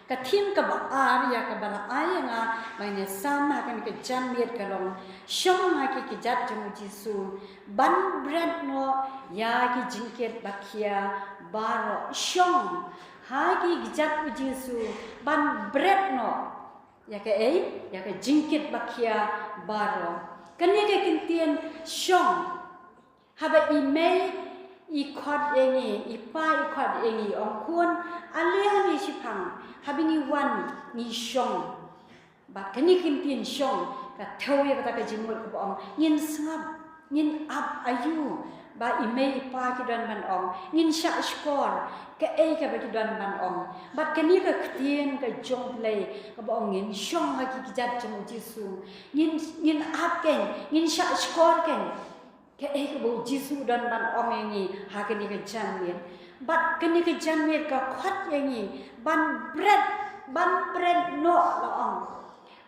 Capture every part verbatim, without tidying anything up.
Ka theme kaba ar ïa kaba la ai ïa nga ba ngin ïa sam ha kane ka janmiet ka long shong ha ki kjat jong u Jisu ban bret noh ïa ki jingkit ba khia baroh. Shong ha ki kjat u Jisu ban bret noh ïa kaei, ïa ka jingkit ba khia baroh. Kane ka kyntien shong, haba i mei i khot ïa ngi, i pa i khot ïa ngi, ong khun, ale hangne shiphang, haba ngi wan ngi shong. Bad kane ka kyntien shong ka thew ïa kata ka jingmut kaba ong ngin sngap, ngin ap aïu ba i mei i pa ki don ban ong, ngin shah shkor kaei kaba ki don ban ong. Bad kane ka ktien ka jong U Blei kaba ong ngin shong ha ki kjat jong u Jisu, ngin, ngin ap kein, ngin shah shkor kein. Kaei kaba u Jisu u don ban ong ïa ngi ha kane ka janmiet. Bad kane ka janmiet ka khot ïa ngi ban bret, ban bret noh, la ong.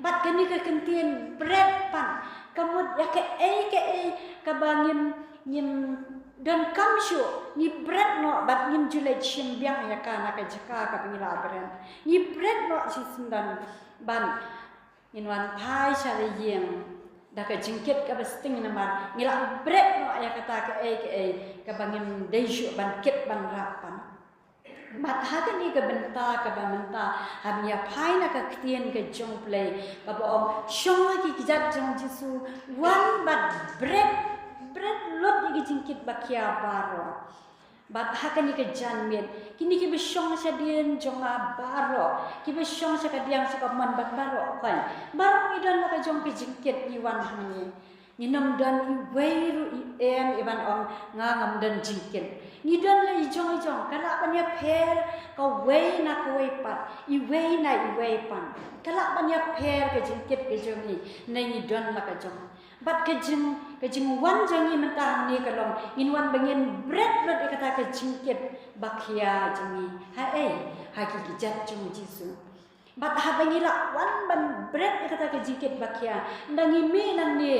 Bad kane ka kyntien bret pat ka mut ïa kaei kaei kaba ngim, ngim donkam shuh, ngi bret noh bad ngim ju leit shim biang ïa ka na ka jaka kaba ngi la bret. Ngi bret noh shisyndon ban ngin wan phai sha la ïing da ka jingkit kaba sting namar ngi la bret noh ïa kata kaei kaei kaba ngim dei shuh ban kit ban rap pat. Bad ha kane ka bynta kaba mynta, haba ngi ïa phai na ka ktien ka jong U Blei kaba ong shong ha ki kjat jong u Jisu, wan bad bret, bret lut ïa ki jingkit ba khia baroh. Bad ha kane ka janmiet kine kiba shong shadien jong nga baroh, kiba shong sha kadiang sha kamon bad baroh, hooid, baroh ngi don la ka jong ka jingkit ngi wan hangne. Ngim don iwei ruh i em i ban ong nga ngam don jingkit. Ngi don la i jong i jong, ka lah ban ïapher kawei na kawei pat, iwei na iwei pat. Ka lah ban ïapher ka jingkit ka jong ngi, ne ngi don la ka jong. Bad ka jing, ka jingwan jong ngi mynta hangne ka long ngin wan ba ngin bret lut ïa kata ka jingkit ba khia jong ngi. Haei, ha ki kjat jong u Jisu. Bad haba ngi la wan ban bret ïa kata ka jingkit ba khia, ynda ngi mih nangne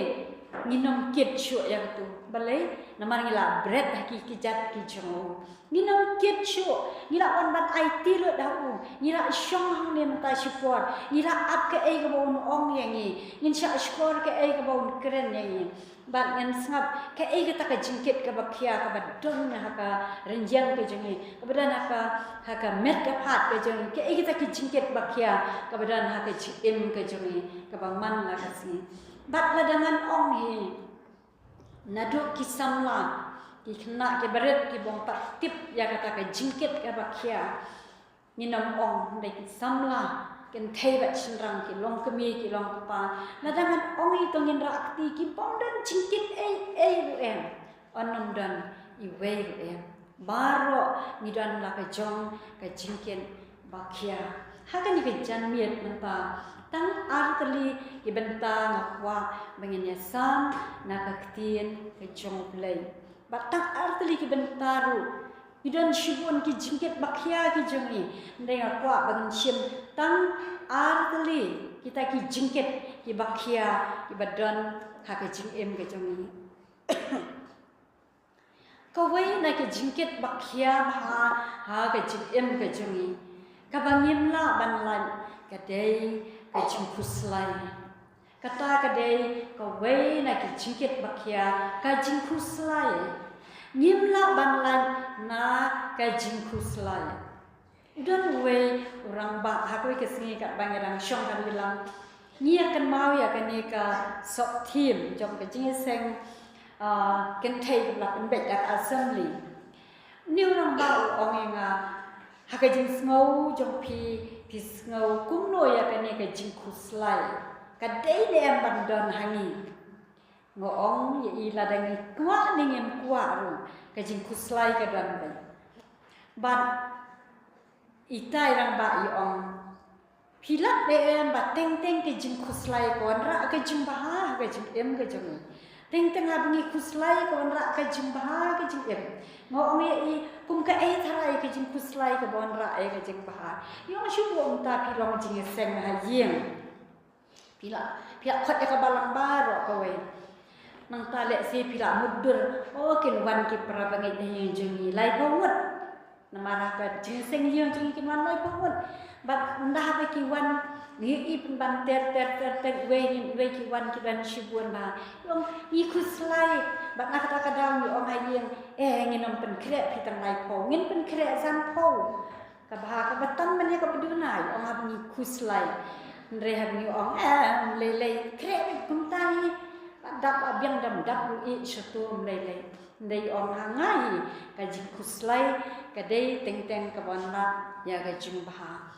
ngin ym kit shuh ïa katu. Balei? Namar ngi la bret ha ki kjat ki jong u. Ngin ym kit shuh, ngi la wan ban aiti lut ha u, ngi la shong hangne mynta shipor, ngi la ap kaei kaba un ong ïa ngi, ngin shah shkor kaei kaba un kren ïa ngi. Bad ngin sngap kaei kata ka jingkit kaba khia kaba don ha ka rynïeng ka jong ngi, kaba don ha ka, ha ka met ka phad ka jong ngi, kaei kata ka jingkit ba khia kaba don ha ka jingim ka jong ngi kaba man la ka sngi. Bad lada ngan ong hi, naduh ki samla, ki khynnah ki barit ki bym pat tip ïa kata ka jingkit kaba khia. Ngin ym ong dei ki samla, kynthei bad shynrang, ki long kmie ki long kpa. Lada ngan ong hi to ngin rah kti, ki bym don jingkit ei ei ruh em. Yn ym don iwei ruh em. Baroh ngi don la ka jong ka jingkit ba khia. Ha kane ka janmiet mynta, tang ar tylli ki bynta nga kwah ba ngin ïa sam na ka ktien ka jong U Blei. Bad tang ar tylli ki bynta ruh, ngi don shibun ki jingkit ba khia ki jong ngi. Hynrei nga kwah ba ngin shim tang ar tylli kita ki jingkit kiba khia kiba don ha ka jingim ka jong ngi. Kawei na ki jingkit ba khia bha ha ka jingim ka jong ngi, kaba ngim lah ban lait, ka dei ka jingkhuslai. Kata ka dei kawei na ki jingkit ba khia, ka jingkhuslai. Ngim lah ban lait na ka jingkhuslai. U don uwei u rangbah ha kawei ka sngi katba ngi dang shong ka ri lang. Ngi ïa kynmaw ïa kane ka sub theme jong ka jingïaseng, ah, kynthei kaba la pynbeit da ka assembly. Une u rangbah u ong ïa nga, ha ka jingsngew jong phi, phi sngew kumno ïa kane ka jingkhuslai? Ka dei ne em ban don ha ngi? Nga ong ïa i lada ngi kwah ne ngim kwah ruh, ka jingkhuslai ka don beit. Bad itai rangbah i ong, phi lap ne em ba teng teng ka jingkhuslai ka wanrah ka jingbha ha ka jingim ka jong ngi. Teng teng haba ngi khuslai ka wanrah ka jingbha ha ka jingim. Nga ong ïa i, kum kaei tharai ka jingkhuslai kaba wanrah ïa ka jingbha? I ong, shu buh mynta phi long jingïaseng ha ïing. Phi la, phi la khot ïa ka balang baroh kawei. Nangta lehse phi la mutdur, o, kin wan ki para bangeit ha ïing jong ngi laiphew ngut. Namar ha ka jingïaseng ïing jong ngi kin wan laiphew ngut. Bad ynda haba ki wan, ngi ïohi pynban ter ter ter ter, iwei iwei ki wan ki don shibun bha. Ong ngi khuslai. Bad na kata ka daw ngi ong ha ïing, eh, ngin ym pynkhreh phi tang laiphew, ngin pynkhreh sanphew. Kaba ha kaba tam ban ïa kaba duna, ong haba ngi khuslai. Hynrei haba ngi ong, eh, lei lei, khreh beit kumta hi. Dap ba biang dam dap ruh i shato ym lei lei. Hynrei ong ha nga hi, ka jingkhuslai ka dei teng teng kaba wanrah ïa ka jingbha.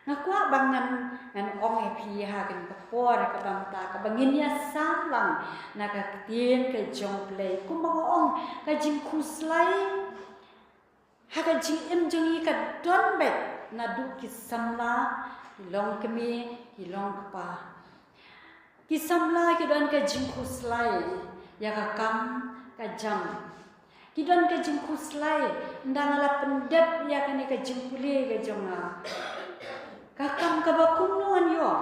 Nga kwah ba ngan, ngan ong ïa phi ha kane ka por kaba mynta kaba ngin ïa sam lang na ka ktien ka jong U Blei. Kumba nga ong, ka jingkhuslai ha ka jingim jong ngi ka don beit naduh ki samla, ki longkmie, ki longkpa. Ki samla ki don ka jingkhuslai ïa ka kam ka jam. Ki don ka jingkhuslai, ynda nga la pyndep ïa kane ka jingpule ka jong nga, ka kam kaba kumno ngan ïoh.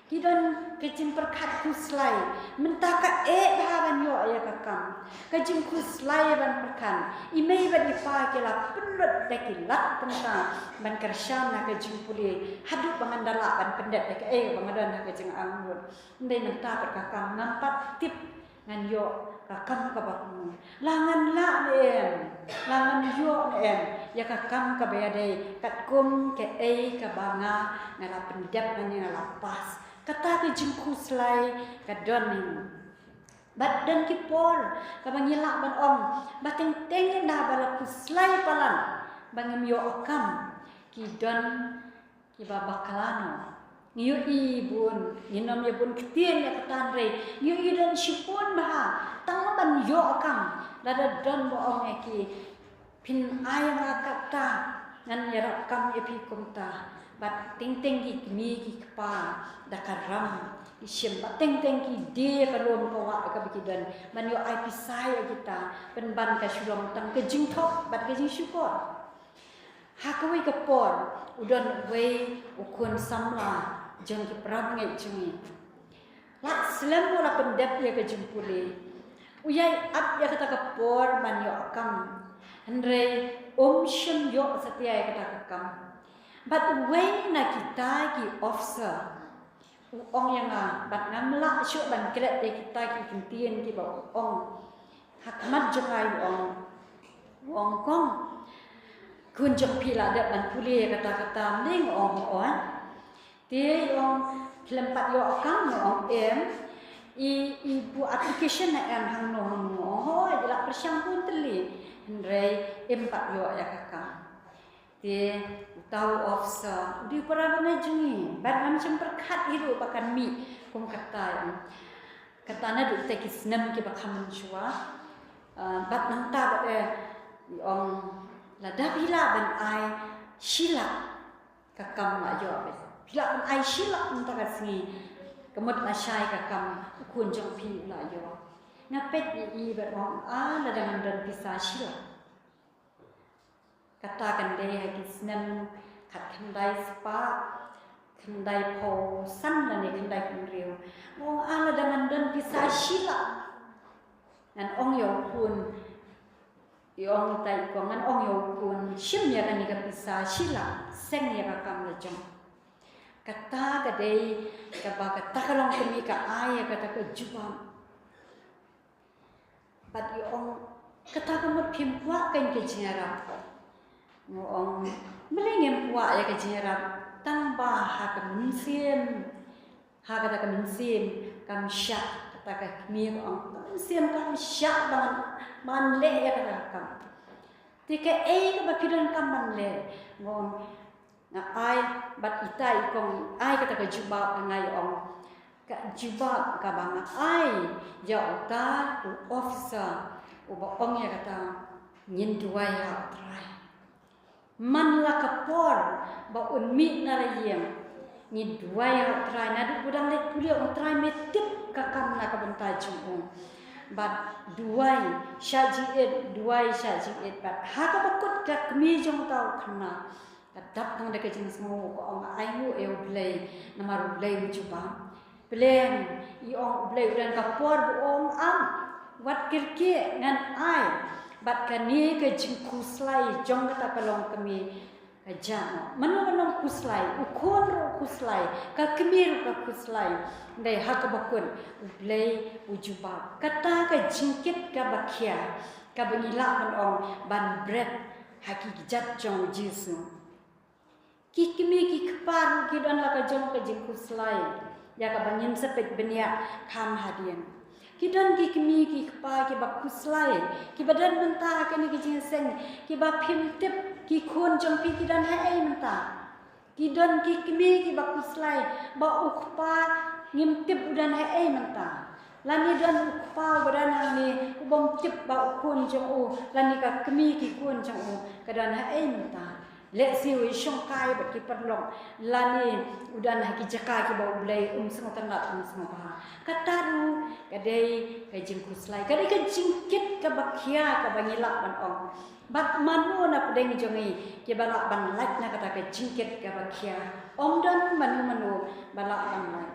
Ki don ka jingpyrkhat khuslai, mynta ka eh bha ban ïoh ïa ka kam. Ka jingkhuslai ban pyrkhat, i mei bad i pa ki la pynlut da ki lak tyngka ban kyrshan na ka jingpule, haduh ba ngan da lah ban pyndep ïa kaei ba nga don ha ka jingangnud. Hynrei mynta pat ka kam ngam pat tip ngan ïoh ka kam kaba kumno. La ngan lah ne em, la ngan ïoh ne em ïa ka kam kaba ïadei katkum kaei kaba nga, nga la pyndep, nga la pass. Kata ka jingkhuslai ka don hi. Bad don ki por kaba ngi lah ban ong ba teng teng ynda ba la khuslai palat ba ngim ïoh kam, ki don kiba bakla noh. Ngi ïohi bun, ngin ym ïa bun ktien ïa kata, hynrei ngi ïohi don shibun bha, tang ban ïoh kam, lada don ba ong ïa ki, phin ai ïa nga kata, ngan ïarap kam ïa phi kumta. Bad teng teng ki kmie ki kpa da ka ram ki shim, bad teng teng ki die ka lum ka wah kaba ki don ban ïoh ai pisa ïa kita, pynban ka shu long tang ka jingthok bad ka jingshukor. Ha kawei ka por, u don uwei u khun samla jong ki para bangeit jong ngi. La slem u la pyndep ïa ka jingpule. U ïai ap ïa kata ka por ban ïoh kam. Hynrei um shym ïoh satia ïa kata ka kam. Bad uwei na kita ki officer u ong ïa nga, bad ngam lah shuh ban klet ïa kita ki ktien kiba u ong. Ha khmat jong nga u ong, u ong, kong, khun jong phi la dep ban pule kata kata, mdeng, ong, ong. Te u ong, phi la pat ïoh kam, u ong, em. I, i buh application na em hangno hangno, ong, hooid, la pyrshang bun tylli. Hynrei ym pat ïoh ïa ka kam. Te uta u officer u dei para bangeit jong ngi, bad ngam shym pyrkhat hi ruh ba kan mih kum kata, em. Kata naduh kita ki snem kiba kham mynshuwa. Ah, bad nangta bad, eh, u ong, lada phi lah ban ai shi lak, ka kam la ïoh beit. Phi lah ban ai shi lak mynta ka sngi, ka mut lashai ka kam u khun jong phi u la ïoh. Nga peit ïa i bad u ong, ah, lada ngan don pisa shi lak. Kata kan dei ha ki snem khatkhyndai spah khyndaiphew san lane khyndai phew hynriew. U ong, ah, lada ngan don pisa shi lak, ngan ong ïa u khun, u ong, tai ko, ngan ong ïa u khun, shim ïa kane ka pisa shi lak, seng ïa ka kam la jong. Kata ka dei kaba kata ka longkmie ka ai ïa kata ka jubab. Bad i ong, kata ka mut phim kwah kein ka jingïarap. Nga ong, balei ngim kwah ïa ka jingïarap? Tang ba ha ka mynsiem, ha kata ka mynsiem kam shah, kata ka kmie ka ong, ka mynsiem kam shah ban, ban leh ïa kata ka kam. Te kaei kaba phi donkam ban leh? Nga ong, nga ai, bad ita i kong i ai kata ka jubab, nga ong, ka jubab kaba nga ai ïa uta u officer uba ong ïa kata, ngin duwai ha U Trai. Man la ka por ba un mih na la ïing, ngi duwai ha U Trai, naduh ba u dang leit pule, ong Trai me tip ka kam na ka bynta jong u. Bad duwai shah jingit, duwai shah jingit, bad ha kaba kut ka kmie jong uta u khynnah ka dap tang da ka jingsngew, ka ong, ai nguh ïa U Blei, namar U Blei u jubab. Pleng, i ong, U Blei u don ka por ba u ong, am, wat kyrkieh, ngan ai. Bad kane ka jingkhuslai jong kata ka longkmie Ka jia noh. Mano mano khuslai, u khun ruh khuslai, ka kmie ruh ka khuslai. Dei ha kaba kut, U Blei u jubab. Kata ka jingkit kaba khia, kaba ngi lah ban ong ban bret ha ki kjat jong U Jisu. Ki kmie ki kpa ruh ki don la ka jong ka jingkhuslai ïa kaba ngin sa peit bniah kham hadien. Ki don ki kmie ki kpa kiba khuslai, kiba don mynta ha kane ka jingïaseng, kiba phim tip ki khun jong phi ki don haei mynta. Ki don ki kmie kiba khuslai ba u kpa ngim tip u don haei mynta. Lane don u kpa uba don hangne ubym tip ba u khun jong u lane ka kmie ki khun jong u ka don haei mynta. Lehse u shongkai bad ki paralok lane u don ha ki jaka kiba U Blei um sngewtynnat um sngewbha. Kata ruh ka dei ka jingkhuslai, ka dei ka jingkit kaba khia kaba ngi lah ban ong. Bad mano na pdeng jong ngi kiba lah ban lait na kata ka jingkit kaba khia? Ym don mano mano ba lah ban lait.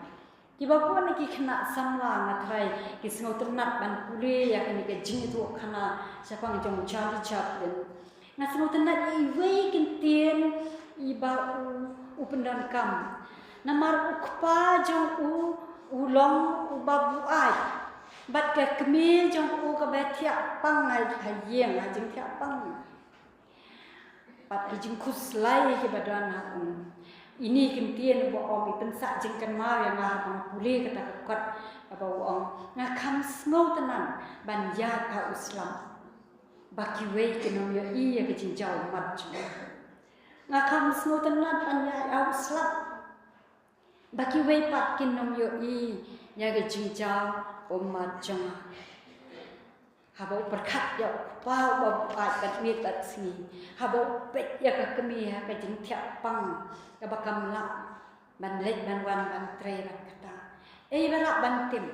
Kiba bun na ki khynnah samla nga tharai ki sngewtynnat ban pule ïa kane ka jingïathuhkhana shaphang jong Charlie Chaplin. Nga sngewtynnat ïa iwei i kyntien iba u, u pyndonkam. Namar u kpa jong u u long uba buaid bad ka kmie jong u kaba thiah pang ha, ha ïing, ha jingthiah pang. Bad ki jingkhuslai kiba don ha u. Ine i kyntien ba ong i pynsah jingkynmaw ïa nga haba nga pule kata ka kot kaba u ong, nga kham sngewtynnat ban ïaid ha u slap ba kiwei kin ym ïohi ïa ka jingjaw ummat jong nga. Nga kham sngewtynnat ban ïaid ha u slap ba kiwei pat kin ym ïohi ïa ka jingjaw ummat jong nga. Haba u pyrkhat ïa u kpa uba buaid bad miet bad sngi, haba u peit ïa ka kmie ha ka jingthiah pang kaba kam lah ban leit ban wan ban trei ban kata. Ei ba lah ban tim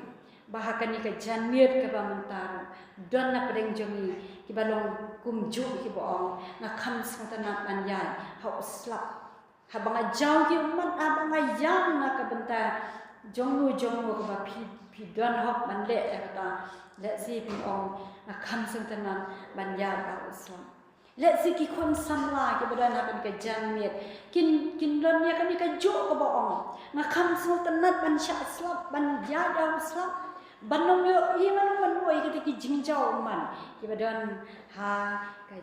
ba ha kane ka janmiet kaba mynta ruh don na pdeng jong ngi kiba long kumjuh kiba ong, nga kham sngewtynnat ban ïaid ha u slap. Haba nga jaw ki ummat, haba nga ïam na ka bynta jong u jong u kaba phi, phi don hok ban leh ïa kata. Lehse phin ong nga kham sngewtynnat ban ïaid ha u slap. Lehse ki khun samla kiba don ha kane ka janmiet kin, kin don ïa kane kajuh kaba ong, nga kham sngewtynnat ban shah slap, ban ïaid ha u slap, ban ym ïohi mano mano ïa kita ki jingjawman kiba don ha ka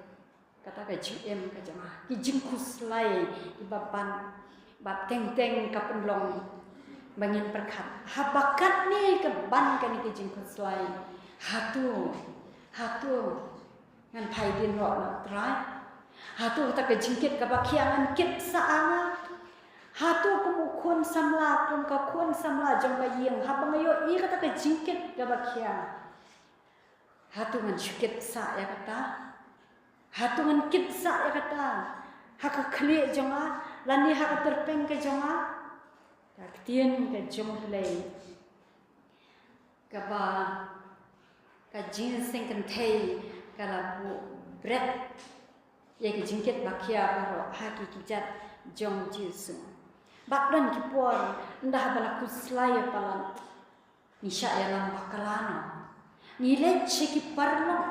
kata ka jingim ka jong nga. Ki jingkhuslai kiba ban, bad teng teng ka pynlong ba ngin pyrkhat, haba katne ka ban kane ki jingkhuslai, hato, hato ngan phai dien noh na u Trai? Hato kata ka jingkit kaba khia ngan kit sah ha nga? Hato kum u khun samla, kum ka khun samla jong ka ïing, haba nga ïohi kata ka jingkit kaba khia, hato ngan shu kit sah ïa kata? Hato ngan kit sah ïa kata ha ka khlieh jong nga lane ha ka tyrpeng ka jong nga? Ka ktien ka jong U Blei kaba ka jingïaseng kynthei ka la buh bret ïa ki jingkit ba khia baroh ha ki kjat jong U Jisu. Bad don ki por ynda haba la khuslai ïa palat, ngi shah ïalam bakla noh. Ngi leit sha ki paralok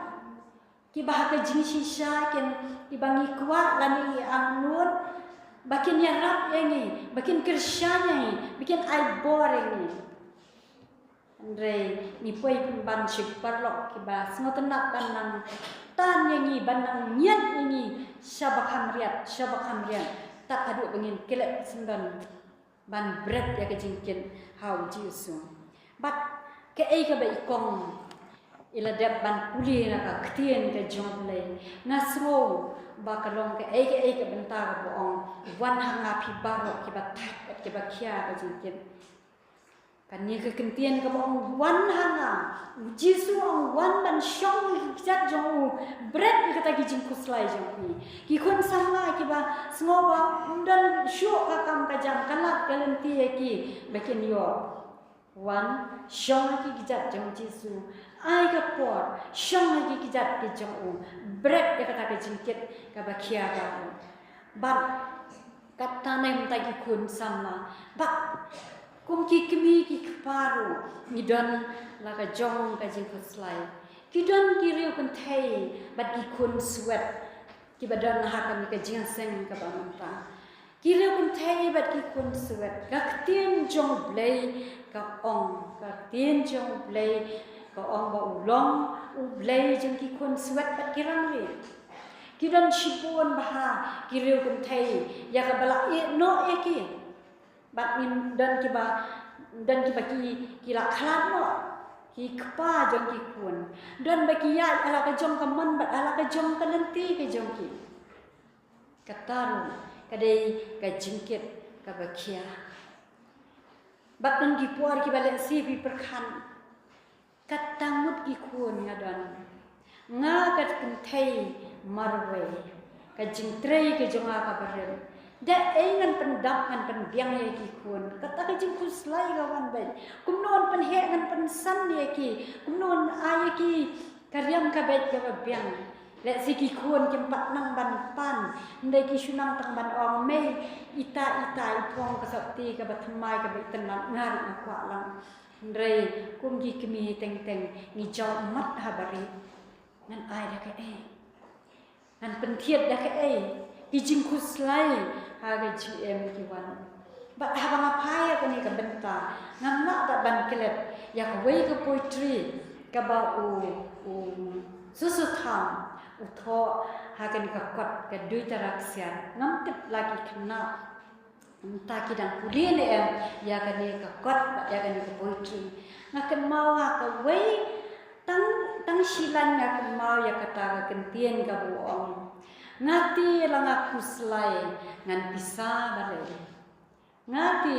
kiba ha ka jingshisha kin, kiba ngi kwah lane ngi angnud ba kin ïarap ïa ngi, ba kin kyrshan ïa ngi, ba kin ai bor ïa ngi. Hynrei ngi poi pynban sha ki paralok kiba sngewtynnat ban nang tan ïa ngi, ban nang ñiad ïa ngi shaba kham riat, shaba kham riat, tad haduh ba ngin klet syndon ban bret ïa ka jingkit ha U Jisu. Bad kaei kaba i kong i la dep ban pule na ka ktien ka jong U Blei, nga sngew ba ka long kaei kaei ka bynta kaba ong, wan ha nga phi baroh kiba thait bad kiba khia ka jingkit. Kane ka ktien kaba ong wan ha nga, U Jisu ong wan ban shong ha ki kjat jong u, bret ïa kata ki jingkhuslai jong phi. Ki khun samla kiba sngew ba ym don shuh ka kam ka jam, ka lad ka lynti ïa ki ba kin ïoh, wan shong ha ki kjat jong U Jisu. Ai ka por shong ha ki kjat ki jong u, bret ïa kata ka jingkit kaba khia ka u. Bad kata ne mynta ki khun samla, bad kum ki kmie ki kpa ruh ngi don la ka jong ka jingkhuslai. Ki don ki riew kynthei bad ki khun swet Kiba don ha kane ka jingïaseng kaba mynta. Ki riew kynthei bad ki khun swet. Ka ktien jong U Blei ka ong. Ka ktien jong U Blei ka ong ba u long U Blei jong ki khun swet bad ki rangli. Ki don shibun bha ki riew kynthei ïa kaba la ïeh noh ïa ki. Bad ngin don kiba, don kiba ki, ki la khlad noh, ki kpa jong ki khun. Don ba ki ïaid ha la ka jong ka mon bad ha la ka jong ka lynti ka jong ki. Kata ruh ka dei ka jingkit kaba khia. Bad don ki por kiba lehse phi pyrkhat, kata ngut ki khun nga don. Nga ka kynthei marwei. Ka jingtrei ka jong nga kaba rit. Da ei ngan pyndap ngan pynbiang ïa ki khun. Kata ka jingkhuslai ka wan beit. Kumno ngan pynheh ngan pynsan ïa ki. Kumno ngan ai ïa ki ka riam ka beit kaba biang. Lehse ki khun kim pat nang ban pan. Hynrei ki shu nang tang ban ong mei. Ita ita i phong ka sopti kaba thymmai kaba itynnad nga ruh nga kwah lang. Hynrei kum ki kmie teng teng ngi jaw ummat ha bari. Ngan ai da kaei? Ngan pynthied da kaei? Ki jingkhuslai ha ka jingim ki wan. Bad haba nga phai ha kane ka bynta ngam lah bad ban klet ïa kawei ka poetry kaba u, u Susutham u thoh ha kane ka kot ka Dui Tara Ksiar. Ngam tip la ki khynnah mynta ki dang pule ne em ïa kane ka kot bad ïa kane ka poetry. Nga kynmaw ha kawei tang, tang shi lain nga kynmaw ïa kata ka kyntien kaba u ong. Nga te la nga khuslai ngan pisa balei. Nga te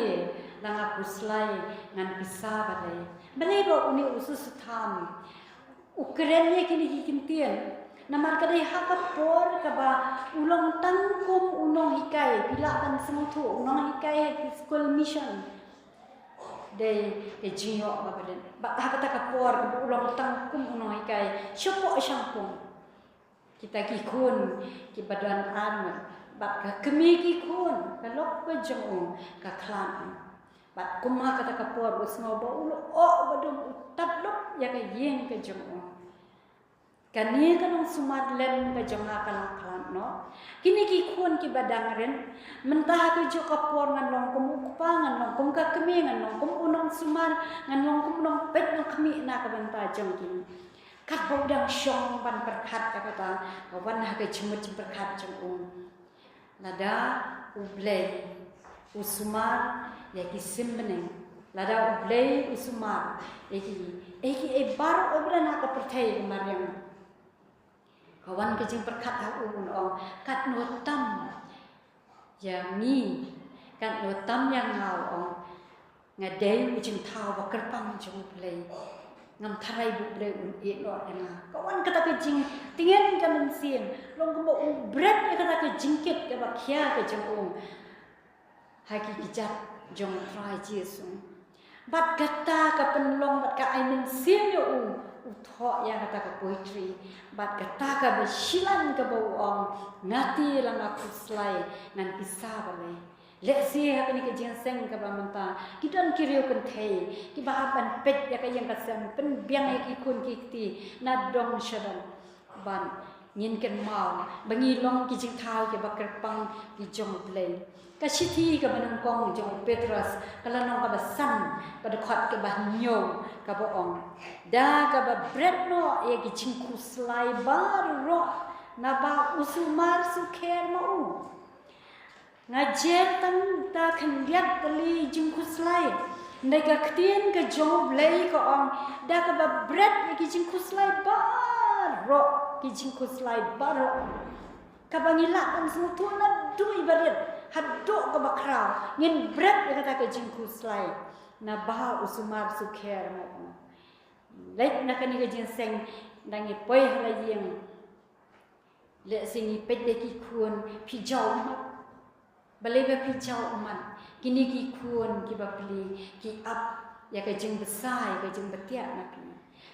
la nga khuslai ngan pisa balei. Balei ba une u Susutham u kren ïa kine ki kyntien. Namar ka dei ha ka por kaba u long tang kum u nonghikai, phi lah ban sngewthuh, u nonghikai ha ki skul mission. Dei ka jingïoh kaba rit. Bad ha kata ka por kaba u long tang kum u nonghikai shapoh shangpung. Kita ki khun kiba don ar ngut bad ka kmie ki khun, ka lok ka jong u ka khlad. Bad kum ha kata ka por u sngew ba u lyoh ba dum, u tap lok ïa ka ïing ka jong u. Kane ka nongsumar lem ka jong nga ka la khlad noh. Kine ki khun kiba dang rit, mynta ha kajuh ka por ngan long kum u kpa, ngan long kum ka kmie, ngan long kum u nongsumar, ngan long kum u nongpeit nongkhmih na ka bynta jong ki. Katba u dang shong ban pyrkhat ïa kata, ka wan ha ka jingmut jingpyrkhat jong u. Lada U Blei u sumar ïa ki sim bneng, lada U Blei u sumar ïa ki, ïa ki ei baroh ba don ha ka pyrthei ka mariang. Ka wan ka jingpyrkhat ha u, un ong, katno tam ïa ngi, katno tam ïa nga, u ong. Nga dei u jingthaw ba kyrpang jong U Blei. Ngam tharai ba U Blei un ïehnoh ïa nga. Ka wan kata ka jingtngen ka mynsiem, long kumba u bret ïa kata ka jingkit kaba khia ka jong u ha ki kjat jong U Trai Jisu. Bad kata ka pynlong bad ka ai mynsiem ïa u, u thoh ïa kata ka poetry. Bad kata kaba shilang kaba u ong, nga te la nga khuslai ngan pisa balei. Lehse ha kane ka jingïaseng kaba mynta ki don ki riew kynthei kiba hap ban peit ïa ka ïing ka sem, pynbiang ïa ki khun ki kti na dong sha dong. Ban ngin kynmaw ba ngi long ki jingthaw kiba kyrpang ki jong U Blei. Ka shithi kaba nyngkong jong u Petros ka lynnong kaba san ka dkhot kaba hynñiew kaba ong, da kaba bret noh ïa ki jingkhuslai baroh naba u sumar sukher ma u. Nga jer tang da khyndiat tylli jingkhuslai. Hynrei ka ktien ka jong U Blei ka ong, da kaba bret ïa ki jingkhuslai baroh, ki jingkhuslai baroh. Kaba ngi lah ban sngewthuh naduh iba rit haduh kaba khraw, ngin bret ïa kata ka jingkhuslai. Naba u sumar sukher ma u. Leit na kane ka jingïaseng, da ngi poi ha la ïing. Lehse ngi peit ïa ki khun, phi jaw ummat. Balei ba phi jaw ummat? Kine ki khun kiba pli ki ap ïa ka jingbsa, ïa ka jingbtiah na phi.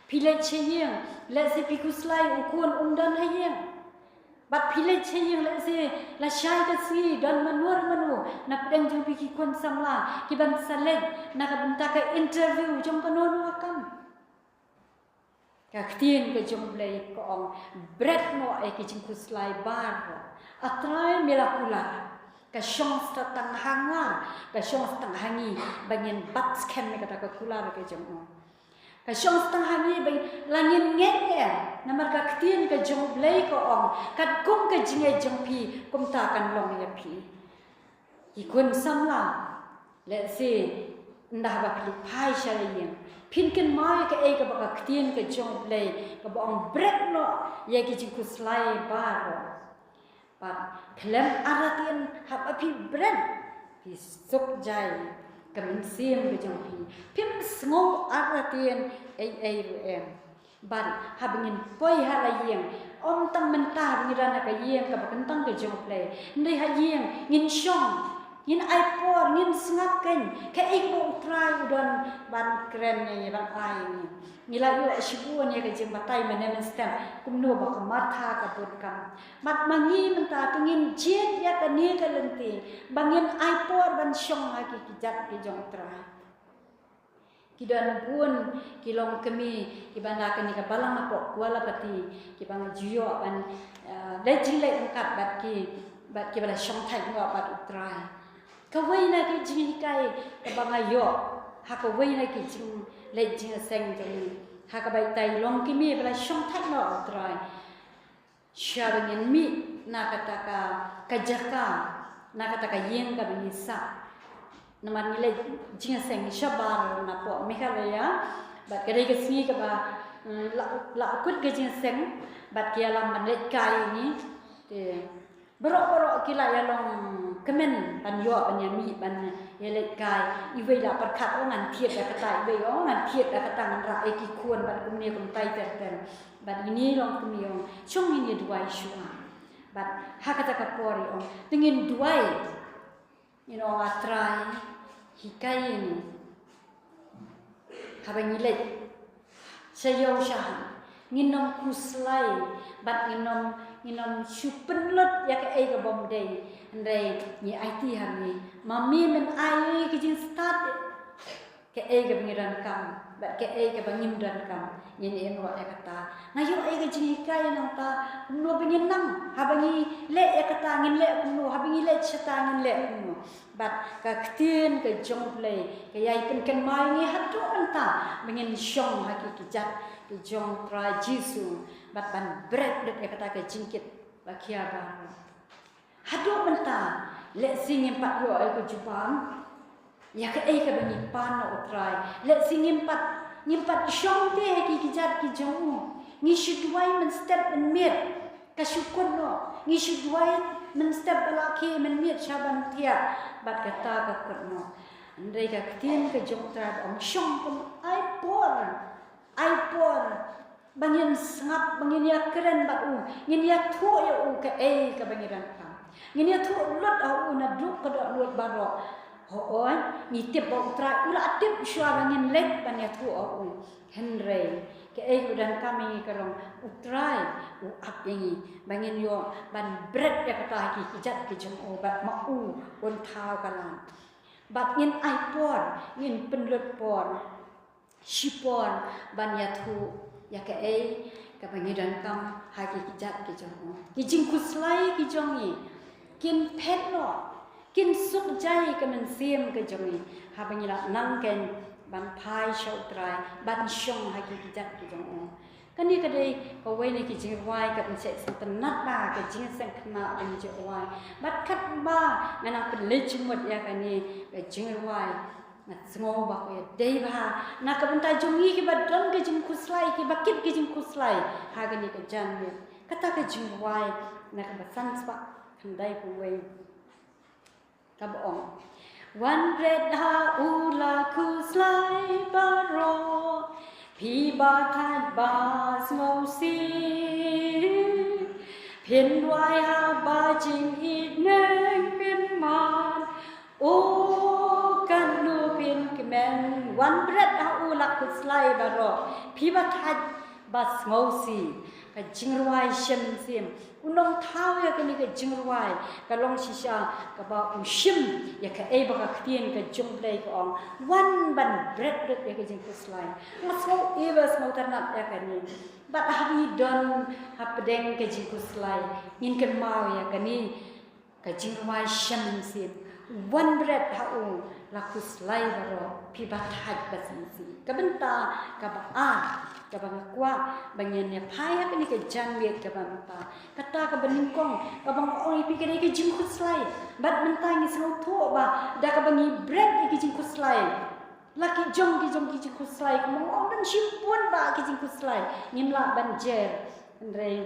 Phi leit sha ïing, lehse phi khuslai u khun um don ha ïing. Bad phi leit sha ïing, lehse lashai ka sngi don mano mano na pdeng jong phi ki khun samla kiban sa leit na ka bynta ka interview jong kano kano ka kam. Ka ktien ka jong U Blei ka ong, bret noh ïa ki jingkhuslai baroh. A Trai, me la kular. Ka shong sa tang ha nga, ka shong sa tang ha ngi, ba ngin bat skhem ïa kata ka kular ka jong u. Ka shong sa tang ha ngi, ba la ngin ngeit ïa, namar ka ktien ka jong U Blei ka ong, katkum ka jingngeit jong phi, kumta kan long ïa phi. Ki khun samla, lehse, ynda ba phi phai sha la ïing, phin kynmaw ïa kaei kaba ka ktien ka jong U Blei, kaba ong bret noh ïa ki jingkhuslai baroh. Bad khlem artatien haba phi bret, phi suk jai ka mynsiem ka jong phi. Phim sngew artatien ei ei ruh em. Bad haba ngin poi ha la ïing, ym tang mynta haba ngi don ha ka ïing kaba kyntang ka jong U Blei, hynrei ha ïing ngin shong, ngin ai por, ngin sngap kein kaei kaba U Trai u don ban kren ïa ngi, ban ai ïa ngi. Ngi la ïoh shibun ïa ka jingbatai mynne mynstep kumno ba ka Martha ka bun kam. Bad ma ngi mynta to ngin jied ïa kane ka lynti ba ngin ai por ban shong ha ki kjat ki jong U Trai. Ki don bun ki longkmie kiba na kane ka balang hapoh Kuala Pati, kiba nga ju ïoh ban, eh, leit jingleit ryngkat bad ki, bad kiba la shongthait noh bad U Trai. Kawei na ki jinghikai kaba nga ïoh ha kawei na ki jingleit jingïaseng jong ngi, ha kaba itai i longkmie ba la shongthait noh U Trai. Shwa ba ngin mih na kata ka, ka jaka, na kata ka ïing kaba ngi sah. Namar ngi leit jingïaseng shabar napoh Meghalaya. Bad ka dei ka sngi kaba, mm, la, la kut ka jingïaseng, bad ki ïalam ban leit kai ïa ngi. Te baroh baroh ki la ïa long kmen ban ïoh ban ïa mih ban ïa leit kai. Iwei la pyrkhat, oh ngan thied da kata, iwei, oh ngan thied da kata, ngan rah ïa ki khun bad kumne kumtai ter ter. Bad ine i longkmie i ong, shong ngin ïa duwai shuwa. Bad ha kata ka por i ong, te ngin duwai. Ngin ong, A Trai, hikai ïa ngi. Haba ngi leit sha ïew sha hat, ngin ym khuslai bad ngin ym, ngin ym shu pynlut ïa kaei ka bym dei. Hynrei ngi aiti ha me, ma me men ai ïa ngi ka jingstad. Kaei kaba ngi donkam bad kaei kaba ngim donkam, ngin ïeh noh ïa kata. Nga ïoh ïa ka jinghikai nangta, kumno ba ngin nang, haba ngi leh ïa kata ngin leh kumno, haba ngi leh shata ngin leh kumno. Bad ka ktien ka jong U Blei ka ïai pynkynmaw ïa ngi haduh mynta ba ngin shong ha ki kjat ki jong U Trai Jisu bad ban bret lut ïa kata ka jingkit ba khia baroh. Haduh mynta, lehse ngim pat ïoh ïa ka jubab ïa kaei kaba ngi pan na U Trai. Lehse ngim pat, ngim pat shong te ha ki kjat ki jong u. Ngi shu duwai mynstep mynmiet, ka shu kut noh. Ngi shu duwai mynstep ba la khie mynmiet sha ban thiah, bad kata ka kut noh. Hynrei ka ktien ka jong U Trai ka ong shong, kum ai por. Ai por ba ngin sngap, ba ngin ïakren bad u, ngin ïathuh ïa u kaei kaba ngi donkam. Ngin ïathuh lut ha u naduh ka dohnud baroh. Hooid, ngi tip ba U Trai u la tip shuwa ba ngin leit ban ïathuh ha u. Hynrei kaei kaba donkam ïa ngi ka long U Trai u ap ïa ngi ba ngin ïoh ban bret ïa kata ha ki kjat ki jong u, bad ma u un thaw ka lad. Bad ngin ai por, ngin pynlut por. Shipor ban ïathuh ïa kaei kaba ngi donkam ha ki kjat ki jong u. Ki jingkhuslai ki jong ngi kin phet noh, kin suk jai ka mynsiem ka jong ngi haba ngi la nang kein ban phai sha U Trai, ban shong ha ki kjat ki jong u. Kane ka dei kawei na ki jingrwai ka pynshai sngewtynnat ba ka jingseng khynnah ban jyrwai. Bad katba nga nang pynleit jingmut ïa kane ka jingrwai, nga sngew ba ka dei bha na ka bynta jong ngi kiba don ka jingkhuslai, kiba kit ka jingkhuslai ha kane ka janmiet. Kata ka jingrwai na kaba san spah khyndai phew wei kaba ong, wan bret ha u la khuslai baroh, phi ba thait ba sngewsih, phin duwai haba jingïeit neng phin mad. O katno phin kmen, wan bret ha u la khuslai baroh, phi ba thait ba sngewsih. Ka jingrwai shem mynsiem. U nongthaw ïa kane ka jingrwai ka long shisha kaba u shim ïa kaei ba ka ktien ka jong U Blei ka ong. Wan ban bret bret ïa ka jingkhuslai. Nga sngew ïa ba sngewtynnat ïa kane. Bad ha ngi don hapdeng ka jingkhuslai, ngin kynmaw ïa kane. Ka jingrwai shem mynsiem. Wan bret ha u, la khuslai baroh, phi ba thait ba sngewsih. Ka bynta kaba ar kaba nga kwah ba ngin ïa phai ha kane ka janmiet kaba mynta. Kata kaba nyngkong kaba nga ong ïa phi ka dei ka jingkhuslai. Bad mynta ngi sngewthuh ba da kaba ngi bret ïa ka jingkhuslai, la ki jong ki jong ki jingkhuslai, kumba nga ong, dang shim bun ba ki jingkhuslai, ngim lah ban jer. Hynrei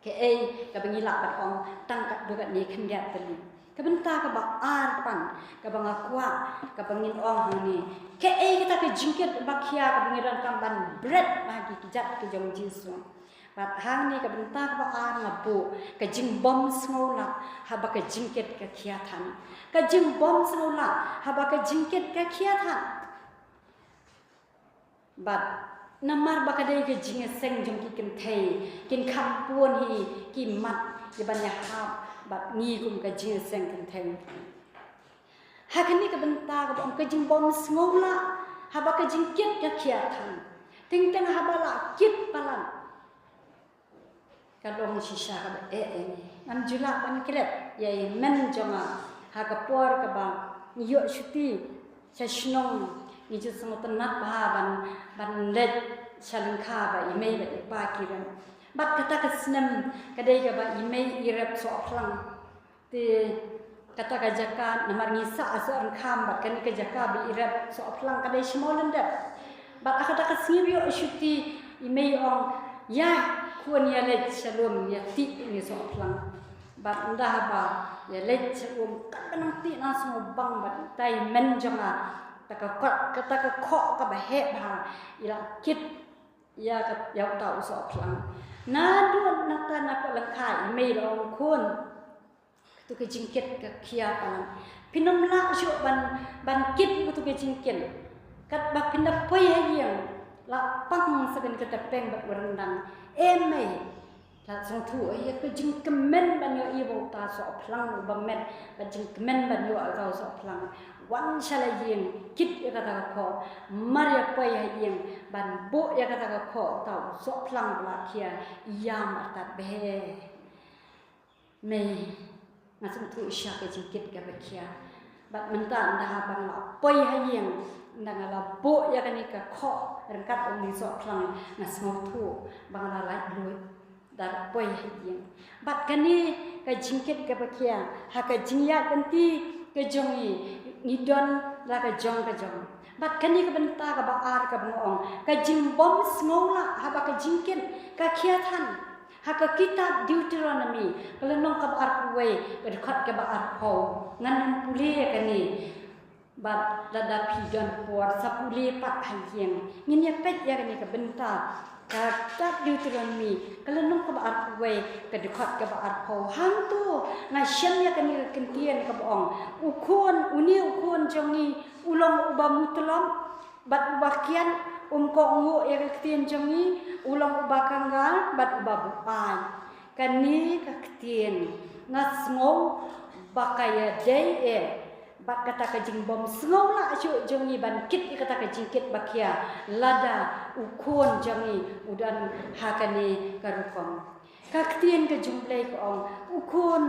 kaei kaba ngi lah ban ong tang katto katne khyndiat tylli. Ka bynta kaba ar pat kaba nga kwah kaba ngin ong hangne, kaei kata ka jingkit ba khia kaba ngi donkam ban bret ha ki kjat ki jong U Jisu. Bad hangne ka bynta kaba ar nga buh ka jingbym sngewlah haba ka jingkit ka khia than. Ka jingbym sngewlah haba ka jingkit ka khia than. Bad namar ba ka dei ka jingïaseng jong ki kynthei, kin kham pun hi ki mat ïa ban ïahap bad ngi kum ka jingïaseng kynthei. Ha kane ka bynta kaba ong ka jingbym sngewlah haba ka jingkit ka khia than. Teng teng haba la kit palat, ka long shisha kaba eh eh ngi. Ngam ju lah ban klet ïa i men jong nga ha ka por kaba ngi ïoh shuti sha shnong, ngi ju sngewtynnat bha ban, ban leit sha lyngkha ba i mei bad i pa ki rep. Bad kata ka snem ka dei kaba i mei i rep sohphlang. Te kata ka jaka namar ngi sah ha Sohryngkham bad kane ka jaka ba i rep sohphlang ka dei sha Mawlyndep. Bad ha kata ka sngi ba ïoh shuti i mei i ong, ïa khun ïa leit sha lum ïa tih ïa ngi sohphlang. Bad ynda haba ïa leit sha lum, kat ba nang tih nang sngewbang bad tai men jong nga, kata ka kot, kata ka khoh kaba heh bha, i la kit ïa ka, ïa uta u sohphlang. Naduh nangta na pdeng lyngkha i mei i la ong, khun, katu ka jingkit ka khia palat. Phin ym lah shuh ban, ban kit katu ka jingkit. Katba phin da poi ha ïing, la pang sa kane ka typeng bad u ryndang. Em mei, la sngewthuh ïa ka jingkmen ban ïohi bad uta u sohphlang uba met, bad jingkmen ban ïoh uta u sohphlang. Wan sha la ïing, kit ïa kata ka khoh, mar ïa poi ha ïing, ban buh ïa kata ka khoh uta u sohphlang ba la khia, ïam artat bha. Mei, nga sngewthuh shisha ka jingkit kaba khia. Bad mynta ynda haba nga la poi ha ïing, ynda nga la buh ïa kane ka khoh ryngkat u sohphlang, nga sngewthuh ba nga la laitluid da la poi ha ïing. Bad kane ka jingkit kaba khia ha ka jingïaid lynti ka jong ngi, ngi don la ka jong ka jong. Bad kane ka bynta kaba ar kaba nga ong, ka jingbym sngewlah haba ka jingkit ka khia than. Ha ka kitab Deuteronomi, ka lynnong kaba arphew wei, ka dkhot kaba arphew. Ngan ym pule ïa kane. Bad lada phi don por sa pule pat ha ïing. Ngin ïa peit ïa kane ka bynta. Ka kitab Deuteronomi, ka lynnong kaba arphew wei, ka dkhot kaba arphew. Hangto nga shem ïa kane ka kyntien kaba ong, u khun, une u khun jong ngi u long uba mutlop. Bad uba kiad, um kohnguh ïa ka ktien jong ngi, u long uba kangal, bad uba buaid. Kane ka ktien, nga sngew ba ka ïadei eh bad kata ka jingbym sngewlah shuh jong ngi ban kit ïa kata ka jingkit ba khia, lada u khun jong ngi u don ha kane ka rukom. Ka ktien ka jong U Blei ka ong, u khun,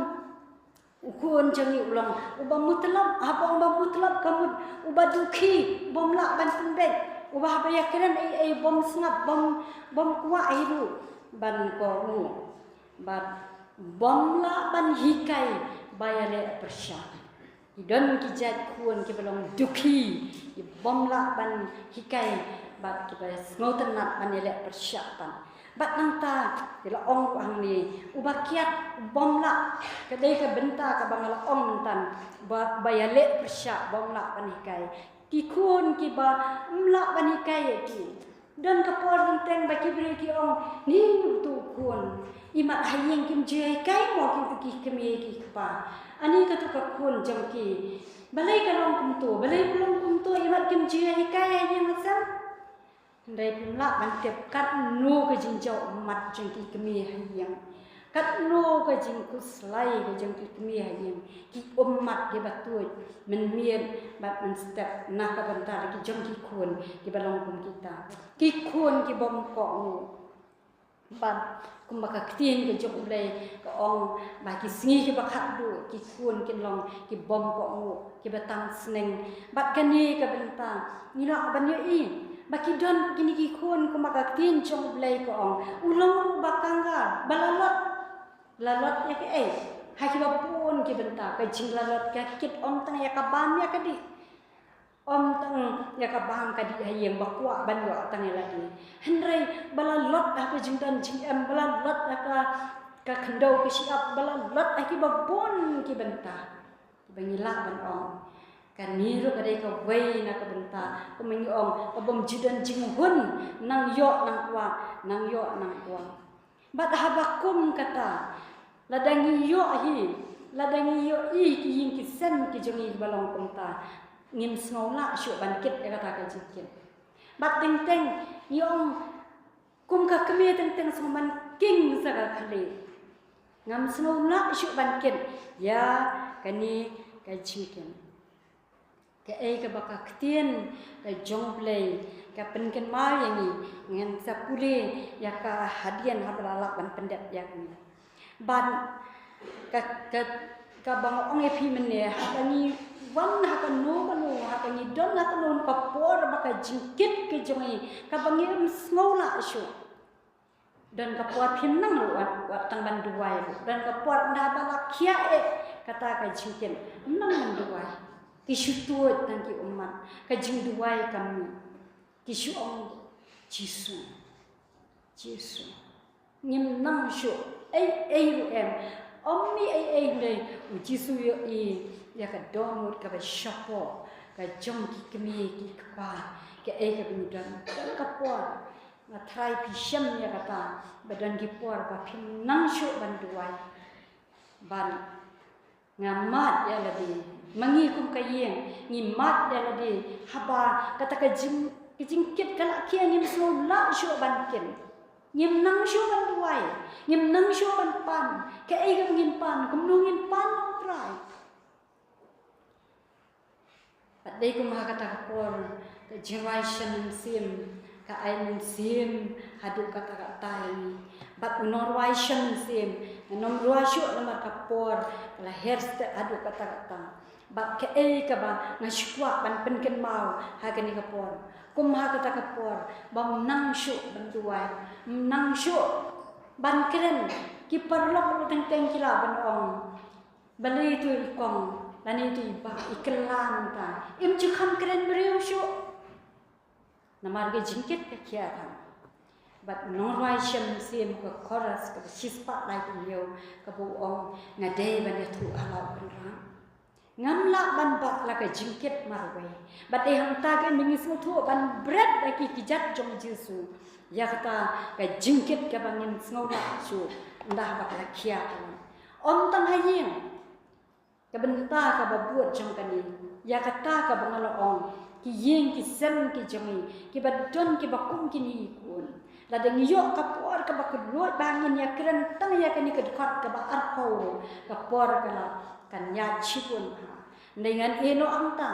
u khun jong ngi u long uba mutlop, haba ong ba mutlop ka mut uba dukhi, bym lah ban pynbeit, uba haba ïakren ei ei bym sngap, bym, bym kwah ei ruh ban kohnguh. Bad bym lah ban hikai ba ïaleh pyrshah. Ki don ki jait khun kiba long dukhi, ki bym lah ban hikai bad kiba sngewtynnat ban ïaleh pyrshah pat. Bad nangta, ki la ong ruh hangne, uba kiad bym lah, ka dei ka bynta kaba nga la ong mynta, ba, ba ïaleh pyrshah bym lah ban hikai. Ki khun kiba ym lah ban hikai ïa ki. Don ka por teng teng ba ki briew ki ong, ni utu u khun, imat ha ïing kim ju hikai mo ki utu ki kmie ki kpa. Ani katu ka khun jong ki. Balei ka long kumto, balei ka long kumto, imat kim ju hikai ha ïing ha sem. Hynrei phim lah ban tip katno ka jingjaw ummat jong ki kmie ha ïing, katno ka jingkhuslai ka jong ki kmie ha ïing, ki ummat kiba tuid mynmiet bad mynstep na ka bynta ki jong ki khun kiba long kum kita, ki khun ki bym kohnguh. Bad kumba ka ktien ka jong U Blei ka ong ba ki sngi kiba khatduh ki khun kin long ki bym kohnguh, kiba tang sneng. Bad kane ka bynta ngi lah ban ïohi ba ki don kine ki khun, kumba ka ktien jong U Blei ka ong, u long ruh ba kangkar, ba lalot, lalot ïa kaei? Ha kiba bun ki bynta ka jinglalot ka kit, ym tang ïa ka bam ïa ka dih. Ym tang ïa ka bam ka dih ha ïing ba kwah ban ïoh tang ïa lade. Hynrei ba lalot ha ka jingdon jingem, ba lalot ha ka, ka khyndew ka shyiap, ba lalot ha kiba bun ki bynta. Ba ngi lah ban ong kane ruh ka dei kawei na ka bynta, kumba ngi ong, ka bym ju don jinghun, nang ïoh nang kwah, nang ïoh nang kwah. Bad haba kum kata, lada ngi ïoh hi, lada ngi ïohi ki ïing ki sem ki jong ngi ba long kumta, ngim sngew lah shuh ban kit ïa kata ka jingkit. Bad teng teng ngi ong, kum ka kmie teng teng sngewbha ban king sa ka khlieh. Ngam sngew lah shuh ban kit ïa kane ka jingkit. Kaei kaba ka ktien ka jong U Blei ka pynkynmaw ïa ngi, ngan sa pule ïa ka hadien haba la lah ban pyndep ïa kane. Bad ka, ka, kaba nga ong ïa phi mynne, haba ngi wan ha kano kano, haba ngi don ha kano ka por ba ka jingkit ka jong ngi, kaba ngim sngew lah shuh. Don ka por phim nang ruh wat, wat tang ban duwai ruh. Don ka por ynda ba la khia eh kata ka jingkit, ym nang ban duwai. Ki shu tuid tang ki ummat, ka jingduwai kam mih. Ki shu ong, Jisu, Jisu, ngim nang shuh ei ei ruh em. Ym mih ei ei, hynrei U Jisu ïohi ïa ka dohnud kaba shapoh ka jong ki kmie ki kpa, kaei kaba ngi don. Don ka por, nga tharai phi shem ïa kata, ba don ki por ba phim nang shuh ban duwai. Bad nga mad ïa lade, ma ngi kum ka ïing ngi mad ïa lade, haba kata ka jing, ka jingkit ka la khia, ngim sngew lah shuh ban kit. Ngim nang shuh ban duwai, ngim nang shuh ban pan. Kaei kaba ngin pan, kumno ngin pan, U Trai? Bad dei kum ha kata ka por, ka jingrwai shem mynsiem ka ai mynsiem haduh katta katta ïa ngi. Bad u nongrwai shem mynsiem, ngam rwai shuh namar ka por ka la her stet haduh katta katta. Bad kaei kaba nga shu kwah ban pynkynmaw ha kane ka por, kum ha kata ka por, ba ym nang shuh ban duwai, ym nang shuh ban kren. Ki paralok ruh teng teng ki lah ban ong, balei to i kong lane to i bah i kylla mynta, im ju kham kren briew shuh? Namar ka jingkit ka khia than. Bad u nongrwai shem mynsiem, ka chorus kaba shispah laiphew hynñiew, kaba u ong, nga dei ban ïathuh ha la u kynrad. Ngam lah ban bah la ka jingkit marwei. Bad dei hangta ka ngi sngewthuh ban bret da ki kjat jong U Jisu ïa kata ka jingkit kaba ngin sngew lah shuh ynda ba ka la khia than. Ym tang ha ïing. Ka bynta kaba bud jong kane, ïa kata kaba nga la ong, ki ïing ki sem ki jong ngi, kiba don kiba kum kine ki khun, lada ngi ïoh ka por kaba kylluid ba ngin ïa kren tang ïa kane ka dkhot kaba arphew, ka por ka la kan ïaid shibun bha. Hynrei ngan ïeh noh hangta.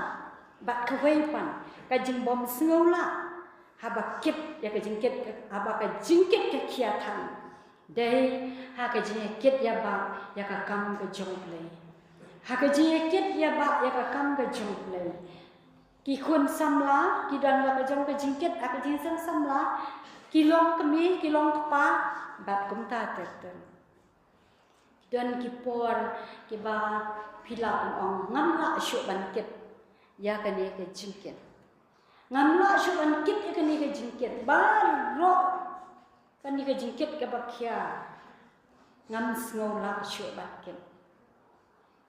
Bad kawei pat, ka jingbym sngew lah haba kit ïa ka jingkit, haba ka jingkit ka khia than. Dei ha ka jingïakit ïabah ïa ka kam ka jong U Blei. Ha ka jingïakit ïabah ïa ka kam ka jong U Blei. Ki khun samla ki don la ka jong ka jingkit ha ka jingseng samla. Ki long kmie, ki long kpa, bad kumta ter ter. Don ki por kiba phi lah ban ong, ngam lah shuh ban kit ïa kane ka jingkit. Ngam lah shuh ban kit ïa kane ka jingkit. Baroh kane ka jingkit kaba khia, ngam sngew lah shuh ban kit.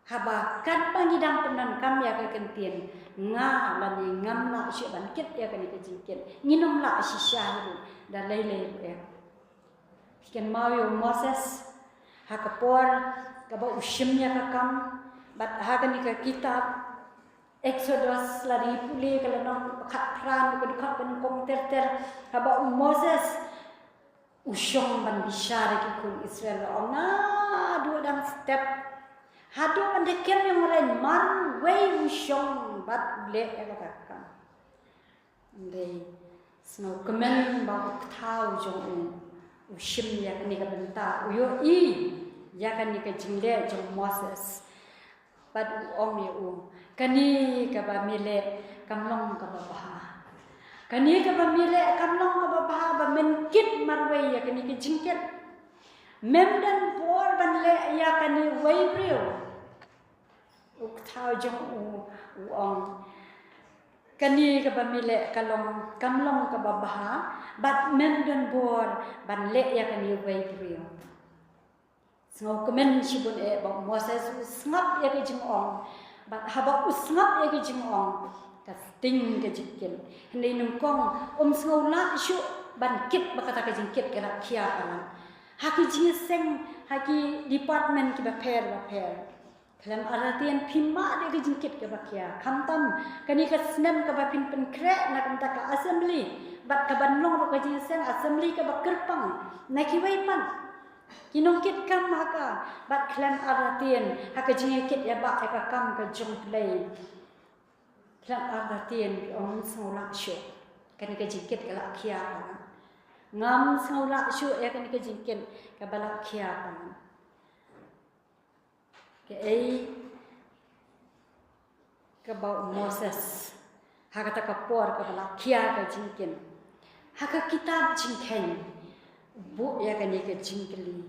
Haba katba ngi dang pyndonkam ïa ka ktien nga lane ngam lah shuh ban kit ïa kane ka jingkit, ngin ym lah shisha hi ruh da lei lei ruh em. Phi kynmaw ïa u Moses, ha ka por kaba u shim ïa ka kam, bad ha kane ka kitab Exodus la dei pule ka lynnong khatphra, ka dkhot kaba nyngkong ter ter, haba u Moses u shong ban bishar ïa ki khun Israel, u ong naduh dang step haduh ban da kem ïong reng marwei u shong bad u leh ïa kata ka kam. Hynrei sngewkmen ba u kthaw jong u u shim ïa kane ka bynta, u ïohi ïa kane ka jingleh jong Moses. Bad u ong ïa u, kane kaba me leh kam long kaba bha. Kane kaba me leh kam long kaba bha ba men kit marwei ïa kane ka jingkit. Mem don bor ban leh ïa kane uwei briew. U kthaw jong u u ong, kane kaba me leh ka long, kam long kaba bha, bad mem don bor ban leh ïa kane uwei briew. Sngewkmen shibun eh ba u Moses u sngap ïa ka jingong. Bad haba u sngap ïa ka jingong, ka sting ka jingkit. Hynrei nyngkong um sngew lah shuh ban kit ba kata ka jingkit ka la khia palat. Ha ki jingïaseng, ha ki department kiba pher ba pher, khlem artatien phi mad ïa ka jingkit kaba khia. Khamtam kane ka snem kaba phin pynkhreh na ka bynta ka assembly bad kaban long ruh ka jingïaseng assembly kaba kyrpang na kiwei pat ki nongkit kam ha ka, bad khlem artatien ha ka jingïakit ïabah ïa ka kam ka jong U Blei. Khlem artatien, ong, ngam sngew lah shuh. Kane ka jingkit ka la khia palat. Ngam sngew lah shuh ïa kane ka jingkit kaba la khia palat. Kaei kaba u Moses, ha kata ka por kaba la khia ka jingkit, ha ka kitab Jingkheiñ u buh ïa kane ka jingkylli.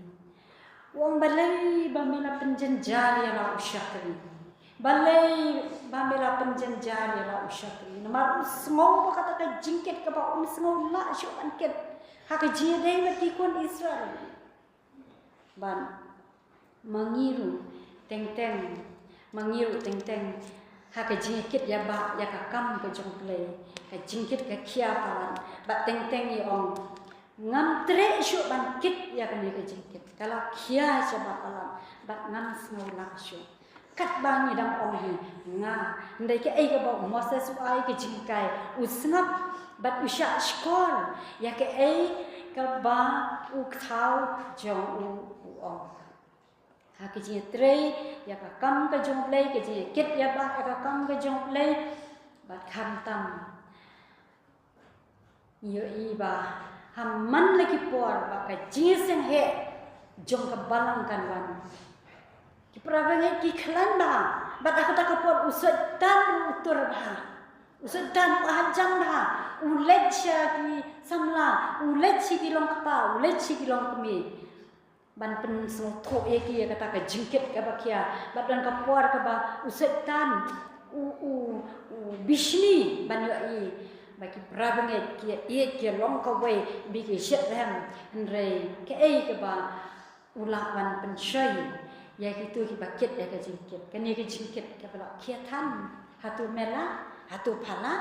U ong, balei ba me la pynjynjar ïa la u shakri? Balei ba me la pynjynjar ïa la u shakri? Namar u sngew ba kata ka jingkit kaba um sngew lah shuh ban kit ha ka jingïadei bad ki khun Israel. Bad ma ngi ruh teng teng, ma ngi ruh teng teng, ha ka jingïakit ïabah ïa ka kam ka jong U Blei, ka jingkit ka khia palat. Bad teng teng ngi ong, ngam treh shuh ban kit ïa kane ka jingkit, ka la khia shabar palat bad ngam sngew lah shuh. Katba ngi dang ong hi nga, hynrei kaei kaba u Moses u ai ka jinghikai, u sngap bad u shah shkor ïa kaei kaba u kthaw jong u u ong. Ha ka jingïatrei ïa ka kam ka jong U Blei, ka jingïakit ïabah ïa ka kam ka jong U Blei, bad khamtam ngi ïohi ba ha man la ki por ba ka jingïaseng heh jong ka balang kan wan, ki para bangeit ki khlaiñ bha, bad ha kata ka por u Soitan u tur bha, u Soitan u hajan bha, u leit sha ki samla, u leit sha ki longkpa, u leit sha ki longkmie ban pynsngewthuh ïa ki ïa kata ka jingkit kaba khia. Bad don ka por kaba u Soitan u, u, u bishni ban ïohi ba ki para bangeit ki ïeit, ki long kawei, ba ki shitrhem. Hynrei kaei kaba u lah ban pynshoi ïa kito kiba kit ïa ka jingkit? Kane ka jingkit kaba la khia than, hato me lah, hato pha lah?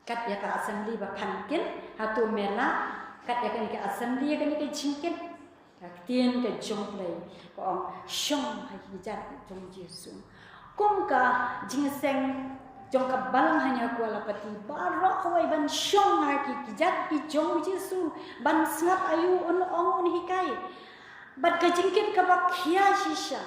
Kat ïa ka assembly ba phan kit, hato me lah kat ïa kane ka assembly, ïa kane ka jingkit? Ka ktien ka jong U Blei ka ong, shong ha ki kjat jong U Jisu. Kum ka jingïaseng jong ka balang hangne ha Kuala Pati, baroh kawei ban shong ha ki kjat ki jong U Jisu, ban sngap aïu un ong, un hikai. Bad ka jingkit kaba khia shisha,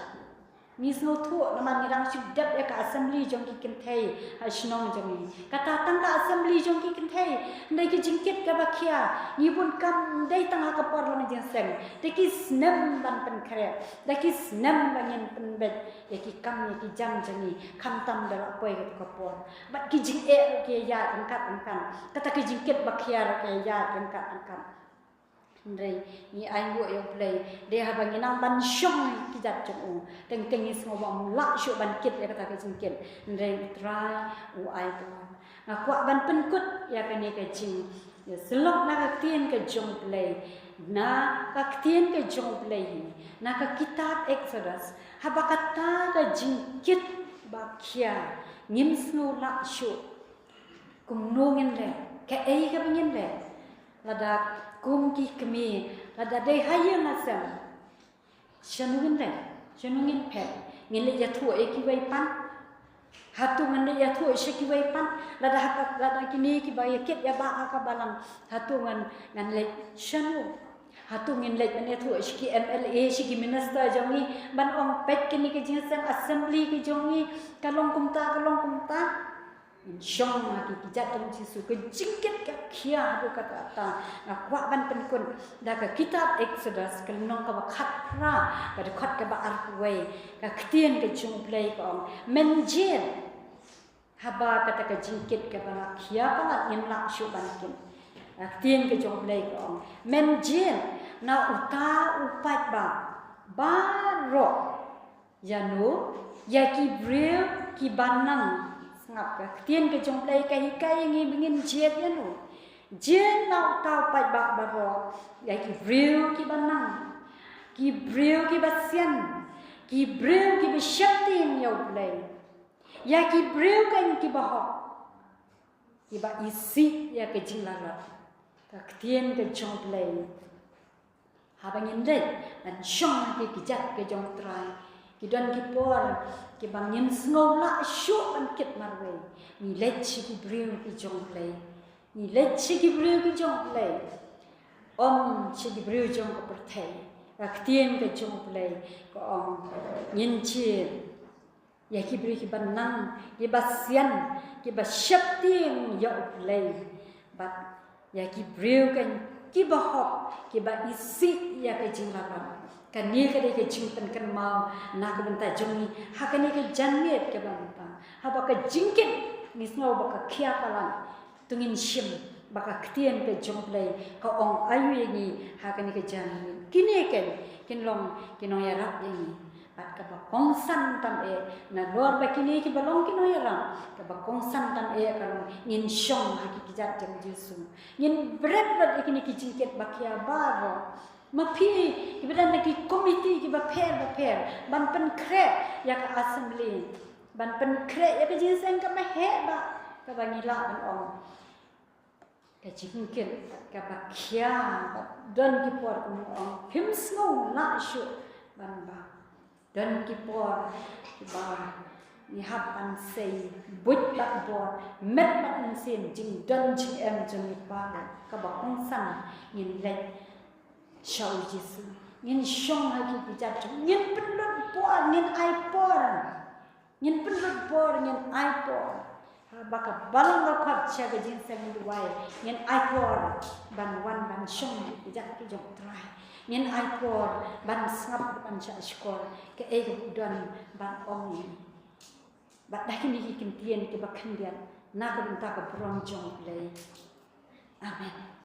ngi sngewthuh namar ngi dang shu dep ïa ka assembly jong ki kynthei ha shnong jong ngi. Kata tang ka assembly jong ki kynthei. Hynrei ka jingkit kaba khia, ngi bun kam, ym dei tang ha ka por long jingïaseng, da ki snem ban pynkhreh, da ki snem ba ngin pynbeit ïa ki kam ïa ki jam jong ngi, khamtam da la poi kata ka por. Bad ki jingeh ruh ki ïaid ryngkat ryngkat, kata ka jingkit ba khia ruh ka ïaid ryngkat ryngkat. Hynrei ngi ainguh ïa U Blei, dei haba ngi nang ban shong ha ki kjat jong u, teng teng ngi sngew ba ym lah shuh ban kit ïa kata ka jingkit. Hynrei U Trai u ai bor. Nga kwah ban pynkut ïa kane ka jingïasyllok na ka ktien ka jong U Blei, na ka ktien ka jong U Blei, na ka kitab Exodus, haba kata ka jingkit ba khia ngim sngew lah shuh, kumno ngin leh? Kaei kaba ngin leh? Lada kum ki kmie, lada dei ha ïing ha sem, shano ngin leh? Shano ngin phet? Ngin leit ïathuh ïa kiwei pat? Hato ngan leit ïathuh sha kiwei pat, lada ha ka, lada kine kiba ïa kit ïa ba ha ka balang, hato ngan, ngan leit shano? Hato ngin leit ban ïathuh sha ki M L A, sha ki minister jong ngi, ban ong peit kane ka jingïaseng assembly ka jong ngi, ka long kumta, ka long kumta. Ngin shong ha ki kjat jong u Jisu, ka jingkit ka khia haduh katta katta. Nga kwah ban pynkut da ka kitab Exodus, ka lynnong kaba khatphra, ka dkhot kaba arphew wei, ka ktien ka jong U Blei ka ong, men jied. Haba kata ka jingkit kaba la khia palat ngim lah shuh ban kit. Ka ktien ka jong U Blei ka ong, men jied na uta u paidbah baroh. Ïano? Ïa ki briew kiba nang. Sngap, ka ktien ka jong U Blei ka hikai ïa ngi ba ngin jied ïano? Jied na uta u paidbah baroh, ïa ki briew kiba nang, ki briew kiba sian, ki briew kiba sheptieng ïa U Blei, ïa ki briew kan kiba hok, kiba isih ïa ka jinglalot. Ka ktien ka jong U Blei. Haba ngin leit ban shong ha ki kjat ka jong U Trai, ki don ki por kiba ngim sngew lah shuh ban kit marwei. Ngi leit sha ki briew ki jong U Blei, ngi leit sha ki briew ki jong U Blei, ym sha ki briew jong ka pyrthei. Ka ktien ka jong U Blei ka ong, ngin jied ïa ki briew kiba nang, kiba sian, kiba sheptieng ïa U Blei, bad ïa ki briew kan kiba hok, kiba isih ïa ka jinglalot. Kane ka dei ka jingpynkynmaw na ka bynta jong ngi ha kane ka janmiet kaba mynta. Haba ka jingkit ngi sngew ba ka khia palat, to ngin shim ba ka ktien ka jong U Blei ka ong aïu ïa ngi ha kane ka janmiet. Kine kan kin long ki nongïarap ïa ngi. Bad kaba kongsan tam eh, nalor ba kine kiba long ki nongïarap, kaba kongsan tam eh ka long ngin shong ha ki kjat jong U Jisu. Ngin bret bad ïa kine ki jingkit ba khia baroh. Ma phi kiba don ha ki komiti kiba pher bapher ban pynkhreh ïa ka assembly, ban pynkhreh ïa ka jingïaseng kaba heh ba, kaba ngi lah ban ong, ka jingkit kaba khia, ba don ki por, kum ong, phim sngew lah shuh ban ba. Don ki por ba ngi hap ban sei buit bad bor, met bad mynsiem, jingdon jingem jong ngi baroh. Kaba kongsan ngin leit sha U Jisu, ngin shong ha ki kjat jong, ngin pynlut por, ngin ai por. Ngin pynlut por, ngin ai por. Haba ka balang ka khot sha ka jingïaseng duwai, ngin ai por ban wan ban shong ha ki kjat ki jong U Trai. Ngin ai por ban sngap, ban shah shkor kaei kaba u don ban ong ïa ngi. Bad da kine ki kyntien kiba khyndiat na ka bynta ka burom jong U Blei. Amen.